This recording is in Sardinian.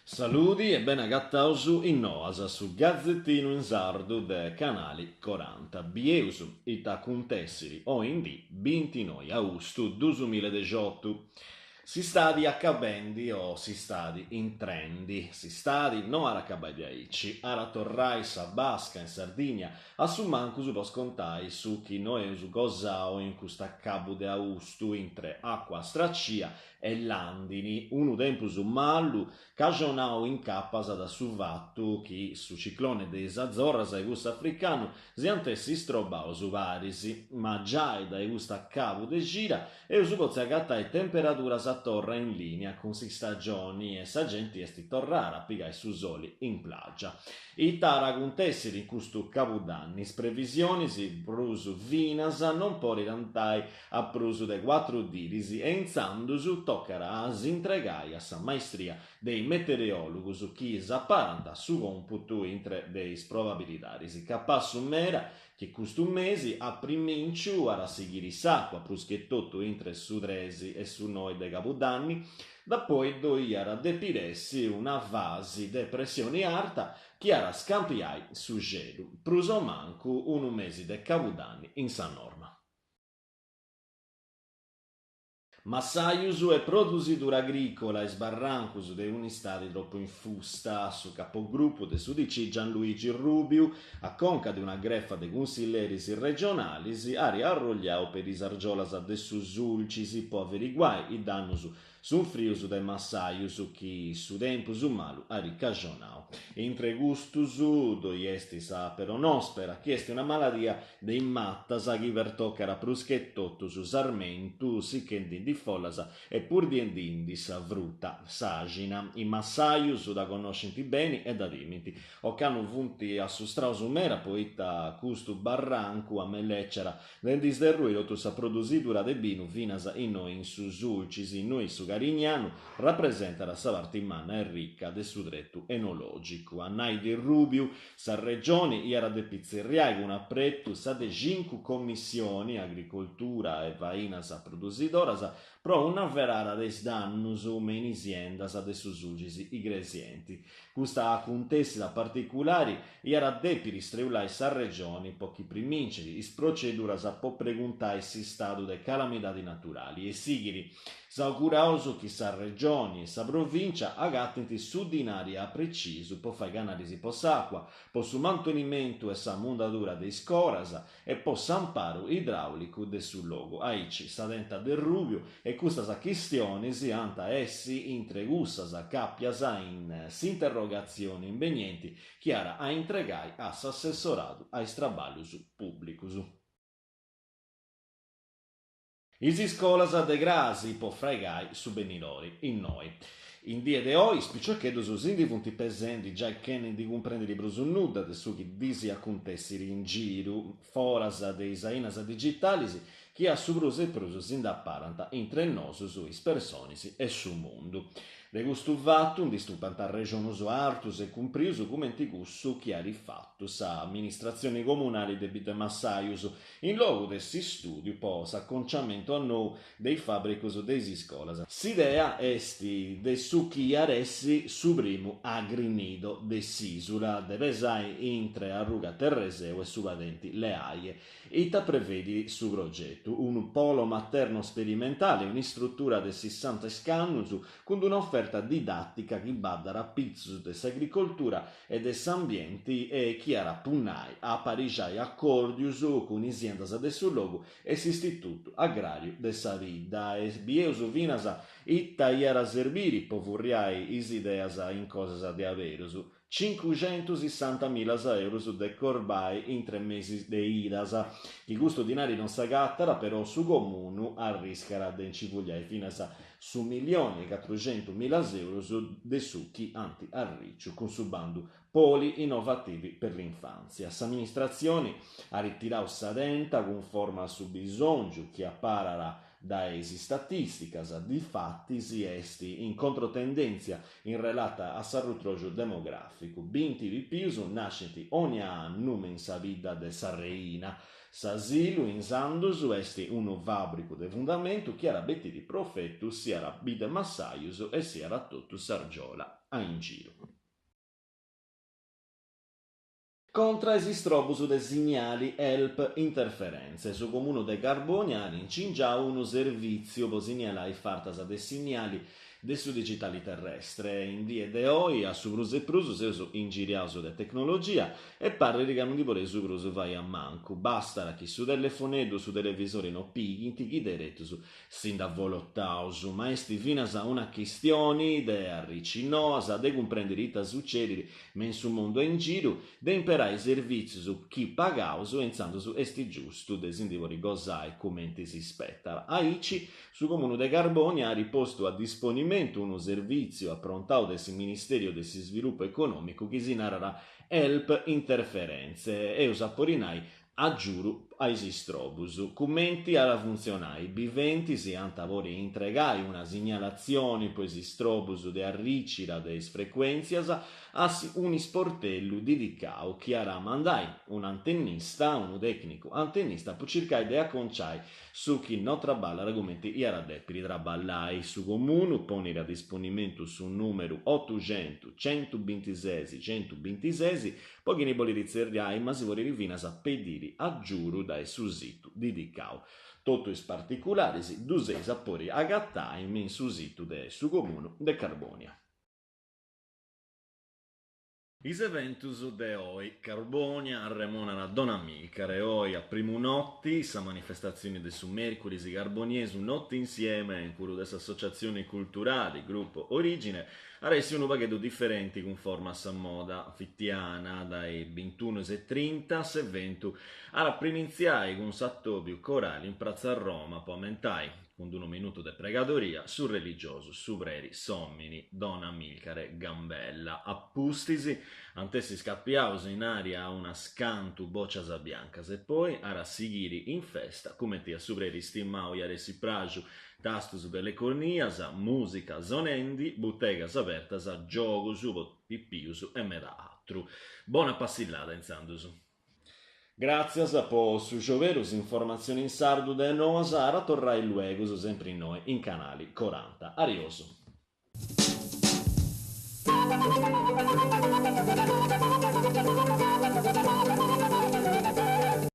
Saludi e bene agataus in Noas, su gazetinu in sardu de Canali Coranta. Bieus ita acuntessiri oindì bintinoi austu dusumiladexiotu. S'istadi acabendi o s'istadi intrendi? S'istadi no at a acabai de aici, at a torrai sa basca in Sardigna, a su mancus po scontai su chi no eus gosau in cust'acabu de austu intre acua stracia e làndini, unu tempus malu cajonau incapas da su fatu chi su ciclone de is Azorras e cussu africanu s'iant essi istrobaus paris, ma giai dae cust'acabu de cida Eus potziu agatai temperaduras torra in lìnia cun s'istagioni e sa genti est torrada a pigai su soli in plàgia. Ita at a acuntèssiri in custu cabudanni? Is previsionis prus finas non podint andai a prus de cuatru diris e intzandus tocat a s'intregai a sa maistria de is metereòlogus chi s'aparant su còmputu intre de is probabilidadis. Capassu meda chi custu mesi a primìnciu at a sighiri s'àcua, prus che totu intre su tres e su noi de cabudanni, dapoi ddoi iat a depiri essi una fasi de pressioni arta chi at a scampiai su xelu, prus o mancu unu mesi de cabudanni in sa norma. Massajus e produsidura agrìcola, is barrancus de un'istadi tropu infusta. Su capogrupu de s'UDC Gianluigi Rubiu, a conca de una grefa de cunsilleris regionalis, at arrolliau peri is argiolas de su Sulcis po averiguai is dannus sunfrius dae massajus chi su tempus malu at cajonau. Intre custus ddoi est sa peronospera, chi est una maladia de is matas chi pertocat prus che totu su sarmentu, sichendindi follas e purdiendindi sa fruta, s'àxina. Is massajus dda connoscint beni e dda timint. Ocannu funt assustraus meda poita custu barrancu amelèciat de ndi sderrui totu sa produsidura de binu finas innoi in su Sulcis, innui su Carignanu rapresentat sa parti manna e rica de su tretu enològicu. A nai de Rubiu, Sa Regioni iat a depi tzerriai cun apretu sa de cincu Commissioni, Agricoltura e Fainas Produsidoras, pro un'averada de is dannus me in is siendas de su Sulcis Igresienti. Custa acuntèssida particulari iat a dèpiri streulai sa Regioni po chi primincit is proceduras po preguntai s'istadu de calamidadi naturali e sighiri S'auguraus chi sa Regioni e sa Provìncia agatint su dinari aprecisu po fai canalis po s'àcua, po su mantenimentu e sa mundadura de is coras e po s'amparu idràulicu de su logu. Aici sa tenta de Rubiu e custas chistionis ant a essi intre cussas càpias in s'interrogatzioni imbenienti chi at a intregai a s'assessoradu a is traballus pùblicus. Is iscolas de crasi po fraigai su benidori innoi. In die de oi is piciocheddus si ndi funt pesendi giai chene ndi cumprendiri prus nudda de su chi ddis acuntessiri in giru, foras de is ainas digitalis chi a su prus e prus si nd'aparant intre nosus, is personis e su mundu. De custu fatu ndi stupant arrexonus artus e cumprius cumenti cussu chi at fatu s'amministratzioni comunali de Biddemassajus In logu de s'istùdiu po s'aconciamentu a nou de is fàbricus de is iscolas. S'idea est de su chi iat essi su primu agrinido de s'ìsula, de pesai intre arruga Terreseu e su padenti Leaie. Ita prevedit su progetu? Unu polo materno sperimentale, un'istrutura de sissanta iscannus cun d'una oferta didàtica chi baddat a pitzus de s'agricoltura e de s'ambienti e chi at a punnai a aparixai acòrdius cun is siendas de su logu e s'Istitutu Agràriu de sa bidda. E bieus finas ita iat a serbiri po furriai is ideas in cosas de aberus, cincuxentusissantamillas eurus de corbai intre mesis de idas. Chi custu dinari non s'agatat, però su Comunu arriscat de nci fuliai finas su millioni e catruxentumillas eurus de su chi ant arriciu cun su bandu Poli innovativi per l'infanzia. S'amministratzioni at tirau sa tenta cunforma a su bisòngiu chi aparat dae is istatìsticas, difatis est in controtendèntzia in relata a s'arrutroxu demogràficu, binti pipius nascint ònnia annu me in sa bidda de sa Reina. S'asilu, insandus, est unu fàbricu de fundamentu chi at a betiri profetu siat a Bidd'e Massajus e siat a totu s'argiola a ingiru. Contra a is istrobus de signali Help Interferenze, su Comunu de Carbònia at incingiau unu servìtziu po signalai fartas de signali de su digitali terrestre. In die de oi, a su prus e prus, seus ingiriaus de tecnologia e parrit ca no ndi podeus prus fai a mancu. Bastat chi su telefoneddu o su televisori no pighint, chi deretus si nd'avolotaus. Ma est finas una chistioni de arrici noas, de cumprèndiri ita sucedit me in su mundu a ingiru, de imperai servìtzius chi pagaus e intzandus est giustu de si ndi podi gosai cumenti si spetat. Aici, su Comunu de Carbònia at postu a disponimentu unu servìtziu aprontau de su Ministèriu de s'Isvilupu Econòmicu chi si narat Help Interferenze, eus a podi nai agiudu a is istrobus. Cumenti at a funtzionai? Biventis ant a podi intregai una signalatzioni po is istrobus de arricida de is frecuèntzias a un'isportellu didicau chi at a mandai un'antennista, unu tècnicu antennista, po circai de aconciai su chi no traballat cumenti iat a dèpiri traballai. Su Comunu ponit a disponimentu su nùmeru otuxentu centubintises centubintises Po chini bolit tzerriai ma si podit finas pediri agiudu dae su situ didicau. Totu is particularis ddus eis a podi agatai me in su situ de su Comunu de Carbònia. Is eventus de oi. Carbònia arremonat Don Amilcare oi a primu noti sa manifestatzioni de su mèrcuris carboniesu Notti Insieme in curu de s'associatzioni culturali Gruppo Origine At a essi unu pagheddu diferenti cunforma a sa moda fitiana, dae is bintunus e trinta s'eventu at a primintziai cun s'atòbiu corali in Pratza Roma po ammentai, cun unu minutu de pregadoria, su religiosu, su preri, s'òmini, Don Amilcare Gambella. A pustis ant essi scapiaus in ària unas cantu bòcias biancas e poi at a sighiri in festa, cumenti a su preri stimau iat essi praxu Tastus de lecornias, mùsica sonendi, butegas abertas, giogus po pipius e meda atru. Bona passillada intzandus. Gràtzias po su scioberu, s'informatzioni in sardu de Noas at a torrai luegus, sempri innoi in Canali Coranta. Ariosu.